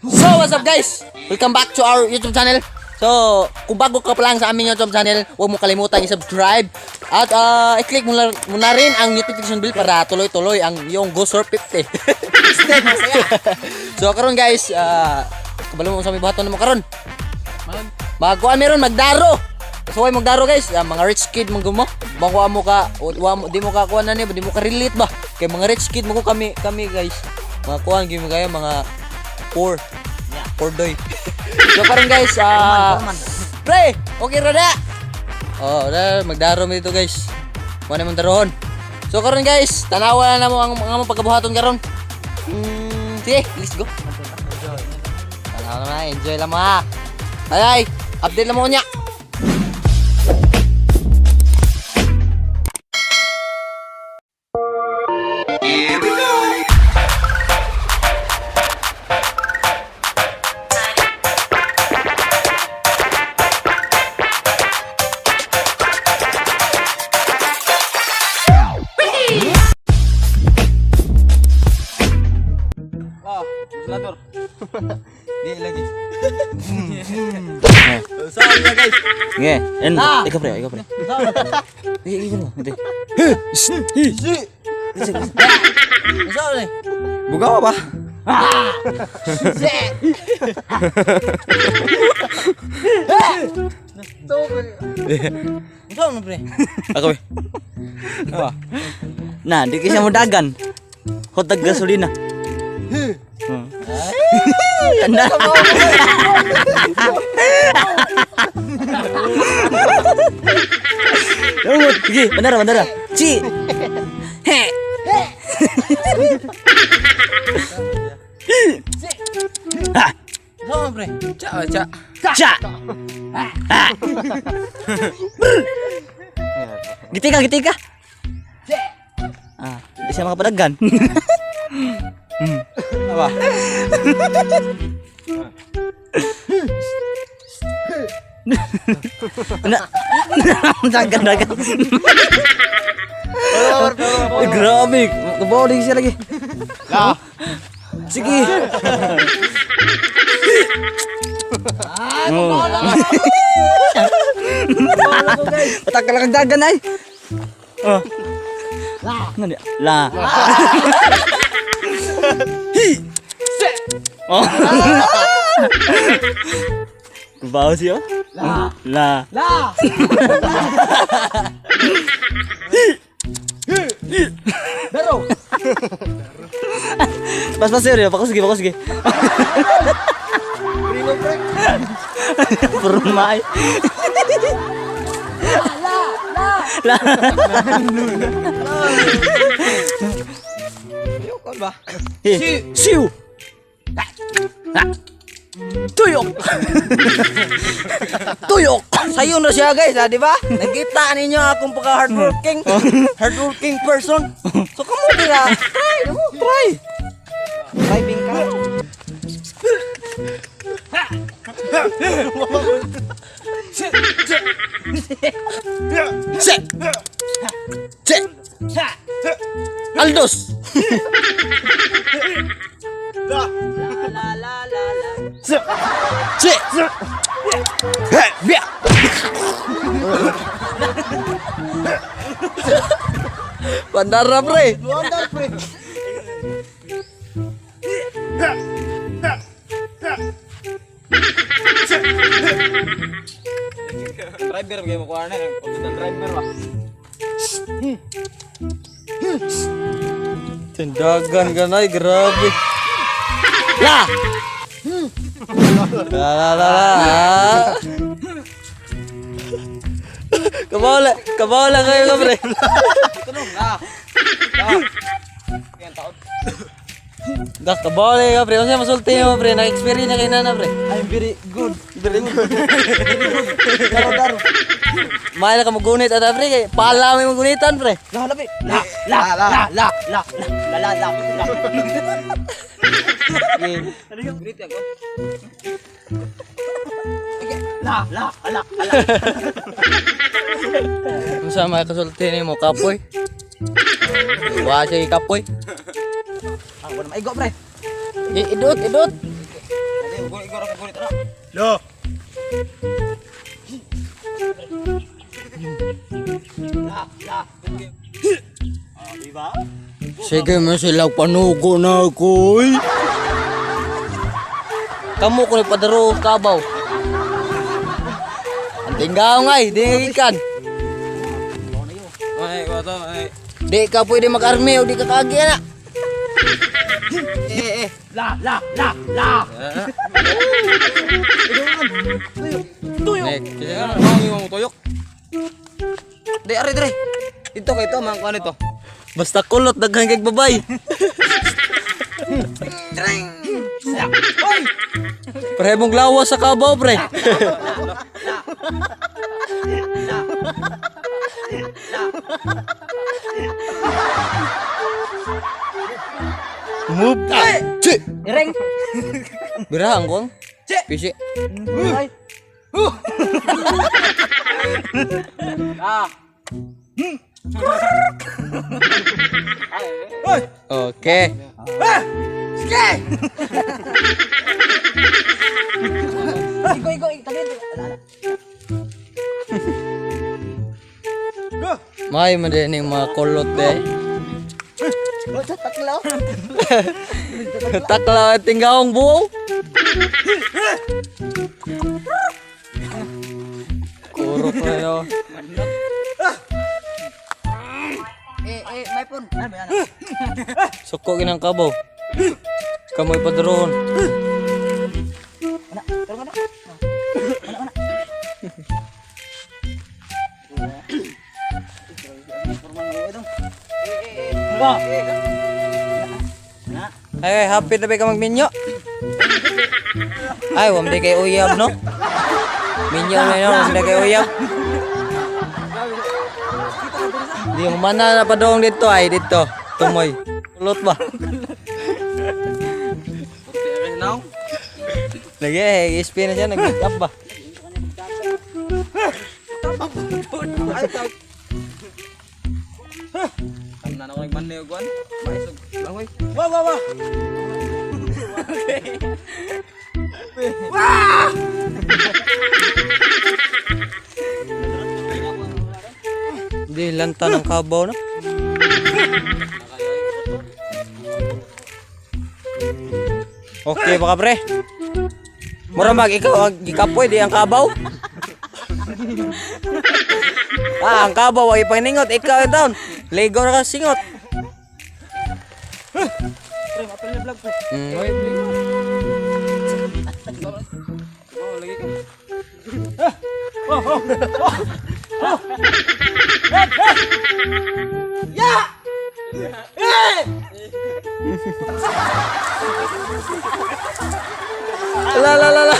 So, what's up, guys? Welcome back to our YouTube channel. So, kung bago ka pa lang sa aming YouTube channel, huwag mo kalimutan i-subscribe at i-click mo na rin ang notification bell para tuloy-tuloy ang iyong Go Surf 50. So, karon guys, kabalo mo sa may buhaton mo karon. Magkuan meron magdaro. So, way magdaro, guys, mga rich kid man gumo. Bangwa mo ka, wa mo di mo ka kuan na ni, di mo ka relate ba? Kay mga rich kid mo ko kami kami guys. Mga kuan gyud mo kayo mga poor. Poor doy. So karon guys, pre, okay ra na. Oh, na magdaro mi dito, guys. Mo na mong darohon. So karon guys, tanawa na namo ang mga pagkabuhaton karon. Sige, let's go. Tanawa na, enjoy lang mga. Bye. Update lang mo niya. Oh, ventilator. Di lagi. Sorry na, guys. Nge, en, Ah. ikaw pre, ikaw pre. Ikaw pre, ito. Sorry. Bugaw ba? Ikaw mo, pre. Ako pre. Apa? Nah, di kisah mo dagan. Hotag gasolina. Ganda. Tunggu, sige, bandara, bandara. Ci. He. Ha. Ikaw mo, pre. Ca, ca. Ca. Ha. Gitika, gitika. Ah, di siya makapadagan. Apa? Na, dagan, dagan. Eh, grabe, kabaw siya lagi. La. Sige. Oh. Patak lang ang dagan ay. Oh. La. Ano niya? La. Hi. Oh. Kubaw siya? La. La. La. Daro. Pas pas seryo, bako sige, bako sige. Permai. La. Ba? Si. Siu. Ah. Tuyok. Tuyok. Sayo na siya, guys, ha, di ba? Nakita ninyo akong pagka hardworking, hardworking person. So kamo dira, try, mo, try. Driving ka. Se. Se. Aldos. La. La la la la. Se. Se. He, bia. Bandara, pre. Bandar, pre. Driver kayo mo kuha na, driver ba? Tindagan ka na, grabe. La! La la la la. Kabaw lang, kabaw lang kayo ka, pre. Dak, kabaw lang ka, pre. Unsa masulti mo, pre? Naka-experience na kayo na, pre. I'm very good. Very good. Very good. Daro daro. Mahal ka magunit at pre, kay pala may magunitan, pre. La labi. La la la la la la la la la. La la la la. Unsa may kasulti nimo, kapoy? Wa siya kapoy. Ako na maigo, pre. Idot, idot. Lo. Sige mo sila panugo na ako oy. Kamu ko ni padaro kabaw. Ang tinggaw nga eh, di nga gikan. Ay, wato, ay. Di ka pwede mag-army o di ka kaagi na. Eh, eh. La la la la. Tuyo. Nek, kasi nga ano yung tuyok. Di ari dire. Dito kay to, mga kuan ito. Basta kulot daghan kay babay. Pre mong lawas sa kabaw pre. Move. Che. Ireng. Bira ang kong. Che. Pisi. Ay. Ah. Okay. Sige. Igo igo tabi. May man din yung mga kulot eh. Taklaw. Takla at tinggaong buo. Kurok na yun. Eh eh, may pon. Ano ba yan? Suko ginang kabaw. Kamoy padroon. Ana, tulungan na. Ana, ana. Ay, ay, happy na ba ka magminyo? Ay, wam di kay uyab, no? Minyo na yun, wam di kay uyab. Di yung mana na padong dito ay dito. Tumoy. Kulot ba? Lagi eh, SP na siya, nag-make up ba? Wa wa wa. Hindi, lanta ng kabaw na. Okay baka pre? Mura mag ikaw ang gikapoy di ang kabaw. Ah, ang kabaw ay paningot ikaw down. Ligo na ka singot. Pre, mapil na vlog pre. Oy, ligo. La la la la.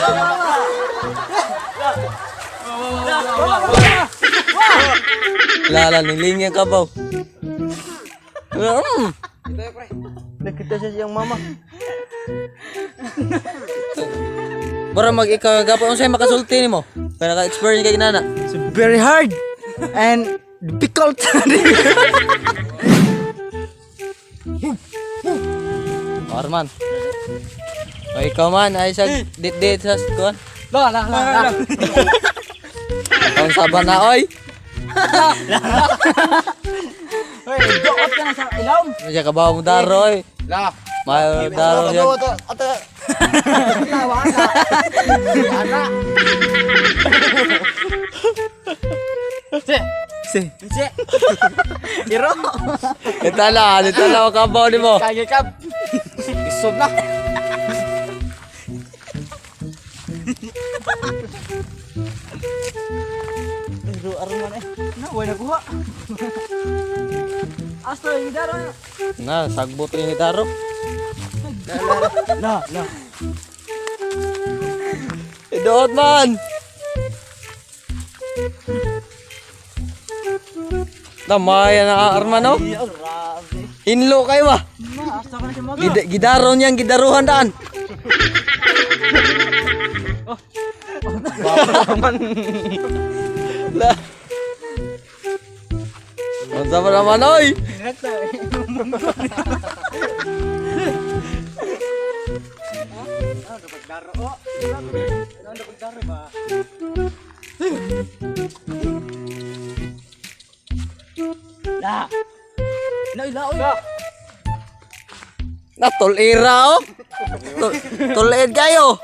La la niling yung kabaw. Mm. Nakita siya siyang mama. Bara mag ikaw gapon unsay makasulti nimo? Kaya naka-experience kay ginana. It's very hard and difficult. Arman. Ay ikaw man ay sa dit-dit sa kuan. La la la la. Ang saba na oy. Hoy, doot ka na sa ilawom. Siya kabaw mo daro oy. La. May daro siya. Ato. Si. Si. Iro. Itala, itala ang kabaw nimo. Kage kap. Isob na. Iro arman eh. Na, wala nakuha. Asto yung daro. Na, sagbot rin ni daro. La la. Idoot man. Tamaya na Arman no. Grabe. Hinlo kayo ba? Na, asta ka na siya mag. Gidaro niyang gidaruhan daan. La. Unsa pa naman oy? Daro oh. Ano pagdaro ba? La. La ila oy. Na tolera oh. Toled kayo.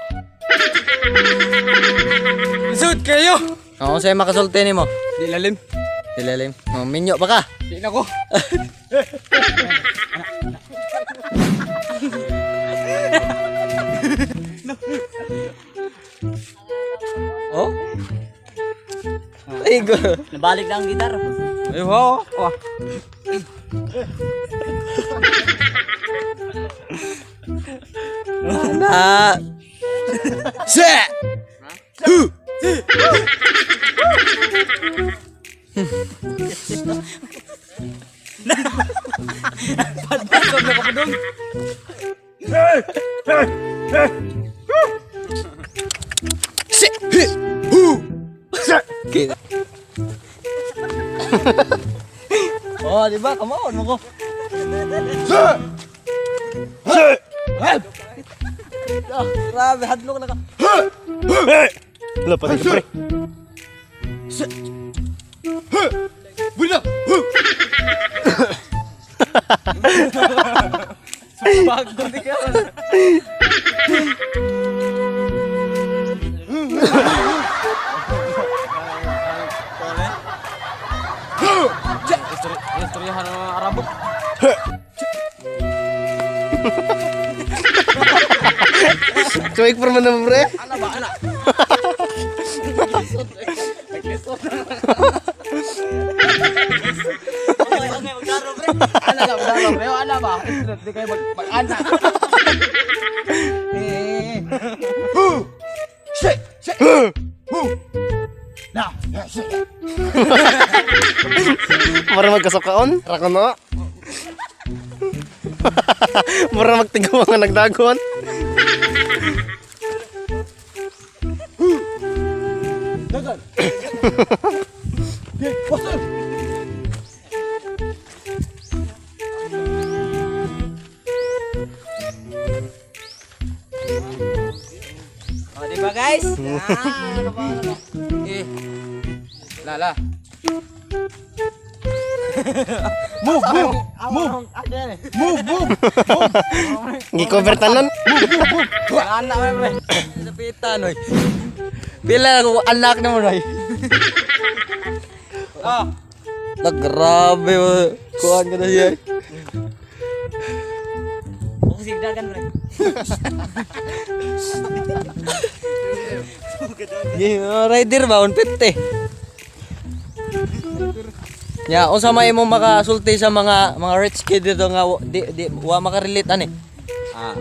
Lisod kayo. Oo, sa'yo makasulti nimo. Di lalim. Dilalim. Oh, minyo pa ka. Di na ko. Oh? Ay, go. Nabalik na ang gitar. Ay wow. Wah. Na. Se. Hu. Padpad na ka dong. Se. Hu. Hu. Okay. Oh, di ba? Kamaon mo ko. Ah, grabe, hadlok na ka. Wala pa rin, pre. Bago di ka. Istoryahan ng mga Arabo. Tuwik pa man naman, pre. Ana ba ana? Okay, magdaro pre. Ana ba ana ba? Ana ba? Di kayo mag mag ana. Eh. Mura magkasukaon. Rako na. Mura magtigaw nga nagdagon. Oh, di ba guys? Ah, kamaon na ko. Eh. La la. Move, move, move. Move, move. Gi-cover tanan. Ana ba pre? Lapitan, oy. Pila ko anak na mo, oy. Ah. Na grabe, oh. Kuan ka na siya. Ako sigdagan pre. Yeah, rider ba on pette. Ya, unsa may imong makasulti sa mga rich kid dito nga di di wa makarelate ani? Ah,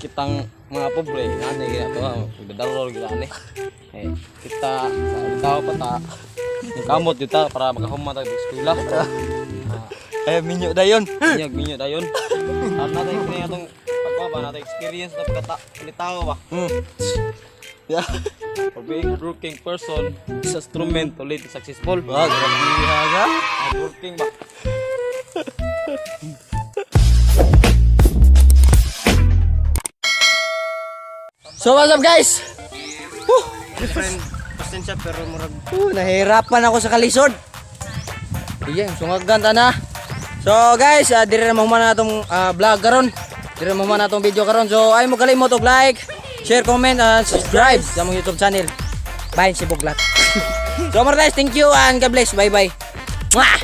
kitang mga pobre, ano ginagawa, magdadaro gila ani. Eh, kita sa tao pa ta. Yung kamot dito para makahuma tayo sa eskwela. Eh, minyo dayon. Minyag minyo dayon. At natin kini atong pagkuha natin experience na pagkata tao ba. Yeah. For being a working person is a instrument to lead to successful. Wah, grabe ha ka. Hard working ba? So what's up, guys? Pasensya pero murag Nahirapan ako sa kalisod. Iya, sungagan ta na. So guys, dire na mahuman na atong vlog karon. Dire na mahuman na atong video karon. So ay mo kalimot og like, share, comment, and subscribe sa among YouTube channel. Bye si Buglat. So more guys, thank you and God bless. Bye bye. Mwah!